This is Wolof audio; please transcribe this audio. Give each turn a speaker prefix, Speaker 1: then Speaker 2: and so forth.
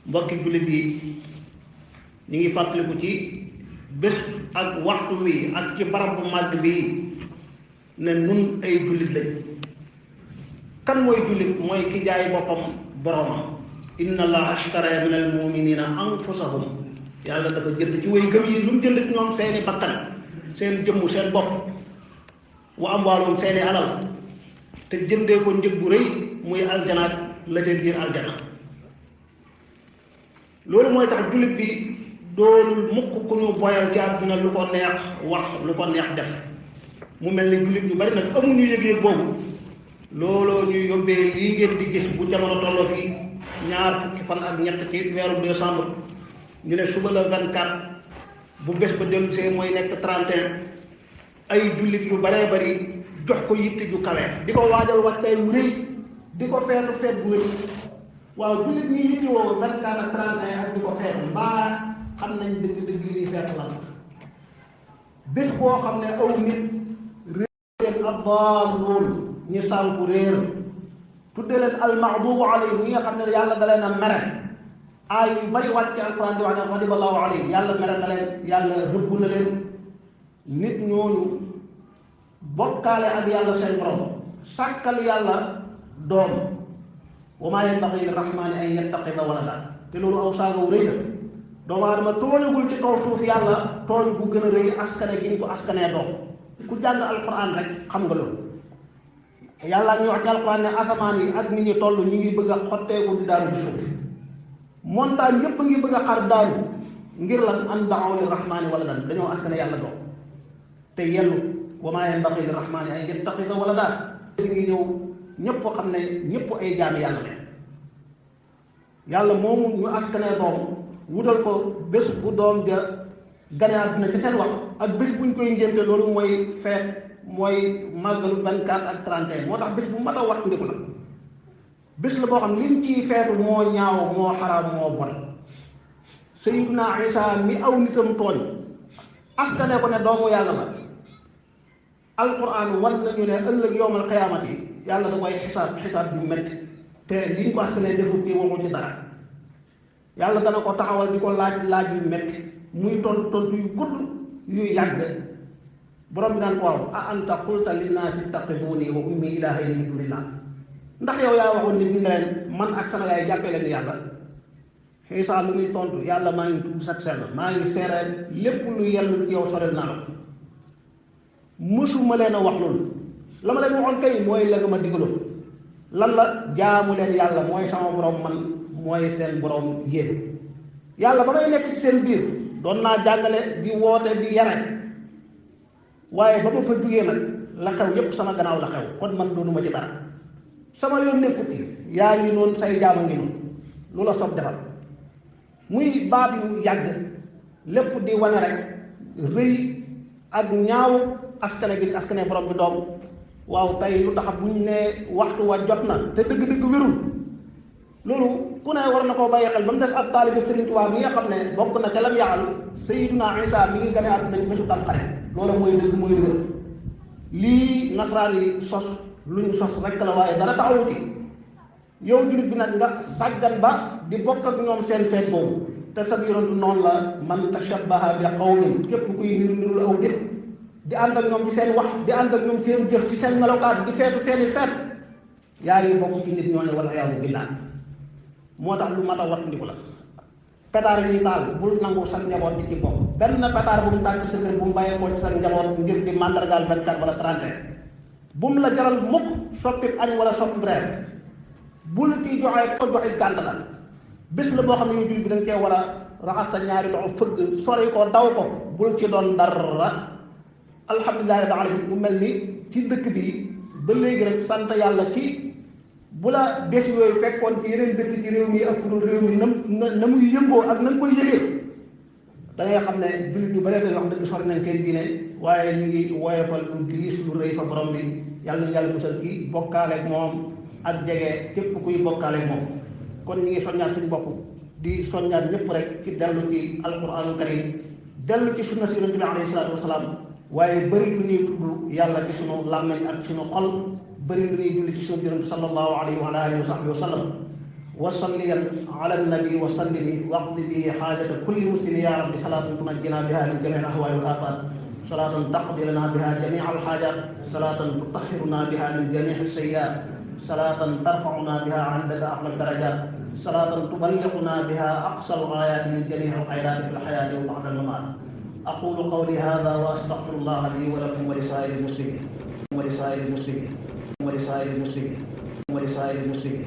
Speaker 1: mbokki jullit yi ñu ngi fàttaliku ci bés ak waxtu wi ak ci barab bu màgg bi ne nun ay jullit lañ. kan mooy jullit mooy ki jaay boppam boromam. inna allaha ashtara min al muminina anfusahum yàlla dafa jënd ci way gëm yi lu mu jënd ci ñoom seeni bakkan seen jëmm seen bopp wa amwaalum seeni alal te jëndee ko njëg bu rëy muy aljanaat la ca biir aljana. loolu mooy tax jullit bi doonul mukk ku ñu boyal ci àdduna lu ko neex wax lu ko neex def. mu mel ni jullit yu bari nag amuñu yëg-yëg boobu looloo ñu yóbbee lii ngeen di gis bu jamono tolloo fii ñaar fukki fan ak ñett ci weeru décembre ñu ne suba la 24 bu bés ba dellu see mooy nekk 31 ay jullit yu baree bari jox ko yitte ju kawe di ko waajal waajtaay wu rëy di ko feetu feet bu rëy. waaw jullit ñi yitte woo 24 ak 31 ak di ko feet mbaa xam nañ dëgg-dëgg li ñuy feet lan bés boo xam ne aw nit réer ab daalluun ñu sànku réer tudde leen almaxduubu alayhim ñi nga xam ne yàlla da leen a mere aay yu bari wàcc alquran di wax ne xadiballahu alayhim yàlla mere na leen yàlla rëbb na leen. nit ñooñu bokkaale ak yàlla seen borom sàkkal yàlla doom wa maa yanbaghi lirrahmaani an yattaxida walada te loolu aw saaga wu rëy la. doomu aadama tooñagul ci kaw suuf yàlla tooñ bu gën a rëy askane gi ñu ko askanee doom. ku jàng alquran rek xam nga loolu. yàlla ñu wax ci alquran ne asamaan yi ak nit ñi toll ñu ngi bëgg a xotteeku di daanu ci suuf. montagne yépp ngi bëgg a xar daanu ngir lan an da'aw lirrahmaani waladan dañoo askane yàlla doom te yellu wa maa yanbaghi lirrahmaani an yattaxida walada si ngi ñëw ñëpp xam ne ñëpp ay jaami yàlla leen. yàlla moomu ñu askanee doom wutal ko bés bu doom ja gane àdduna ci seen wax ak bés buñ koy ngénte loolu mooy feet mooy màggalu 24 ak 31 moo tax bés bu mat a wax ndiku la. bés la boo xam liñ ciy feetu moo ñaaw moo xaraam moo bon. Sayyiduna Isa mi aw nitam tooñ askane ko ne doomu yàlla la. alquran wan nañu ne ëllëg yowmal qiyaamati yàlla da koy xisaab bu métti te liñ ko askanee defut kii waxu ci dara. yàlla dana ko taxawal di ko laaj yu métti muy tontu yu gudd yuy yàgg. borom bi naan ko waaw a anta qulta linnaasi ittaxiduuni wa ummi ilaahayni min duunillah ndax yow yaa waxoon nit ñi ne leen man ak sama yaay jàppee leen yàlla. Isa lu muy tontu yàlla maa ngi tudd sag sell maa ngi seere lépp lu yellu ci yow sorel naa la mësuma leen a wax loolu. la ma leen waxoon kay mooy la nga ma digaloon lan la jaamu leen yàlla mooy sama borom man mooy seen borom yéen. yàlla ba may nekk ci seen biir doon naa jàngale di woote di yare waaye ba ma fa jugee nag la xew yépp sama gannaaw la xew kon man doonuma ci dara sama yoon nekkut ci yaa ngi noonu say jaama ngi noonu lu la sob defal. muy baat yu yàgg lépp di wane rek rëy ak ñaaw askane gi askane borom bi doom. waaw tey lu tax bu ñu nee waxtu wa jot na te dëgg-dëgg wérul loolu ku ne war na koo bàyyi xel ba mu def ab taalibu Sëriñ Tuubaa mi nga xam ne bokk na ca lam yaxal Sayyiduna Isa mi ngi gane àdduna ci bésu Tamxarit loolu mooy dëgg mooy wér. lii nasaraan yi sos lu ñu sos rek la waaye dara taxawu ci. yow jullit bi nag nga sàggan ba di bokk ak ñoom seen feet boobu te sa yonentu noonu la man tashabbaha bi qawmin képp kuy nirul aw nit di ànd ak ñoom ci seen wax di ànd ak ñoom seen jëf ci seen melokaat di feetu seeni feet yaa ngi bokk ci nit ñooñu wala iyaazu billaah. moo tax lu mat a wattandiku la. pétard yi ñuy taal bul nangu sa njaboot di ci bokk benn pétard bu mu tàkk sa kër bu mu bàyyee ko ci sa njaboot ngir di mandargaal 24 wala 31 bu mu la jaral mukk soppi añ wala soppi reer. bul ci joxe ko joxe gànt la bés la boo xam ne yow jullit bi da nga cee war a raxas sa ñaari loxo fëgg sori ko daw ko bul ci doon dara. alhamdulilah rabbil alamin mu mel ni ci dëkk bi ba léegi rek sant yàlla ci bu la bés yooyu fekkoon ci yeneen dëkk ci réew mi ak fu dul réew mi na muy yëngoo ak na nga koy yëgee da ngay xam ne jullit ñu bare wax dëgg sori nañ seen diine waaye ñu ngi woyofal lu diis lu rëy fa borom bi yàlla yàlla musal ci bokkaaleeg moom ak jege képp kuy bokkaaleeg moom. kon ñu ngi soññaat suñu bopp di soññaat ñëpp rek ci dellu ci alquraanul karim dellu ci sunna si yonent bi alayhi salaatu wasalaam waaye bëri lu ñuy tudd yàlla ci sunu làmmeñ ak sunu xol bëri lu ñuy julli ci sunu yonent sallallahu alayhi wa alihi wa sahbihi wa sallam وصليا على النبي وسلم واقض به حاجة كل مسلم يا رب صلاة تنجينا بها من جميع الأهوال والآفات صلاة تقضي لنا بها جميع الحاجات صلاة تطهرنا بها من جميع السيئات صلاة ترفعنا بها عندك أعلى الدرجات صلاة تبلغنا بها أقصى الغايات من جميع الخيرات في الحياة وبعد الممات أقول قولي هذا وأستغفر الله لي ولكم ولسائر المسلمين ولسائر المسلمين ولسائر المسلمين ولسائر المسلمين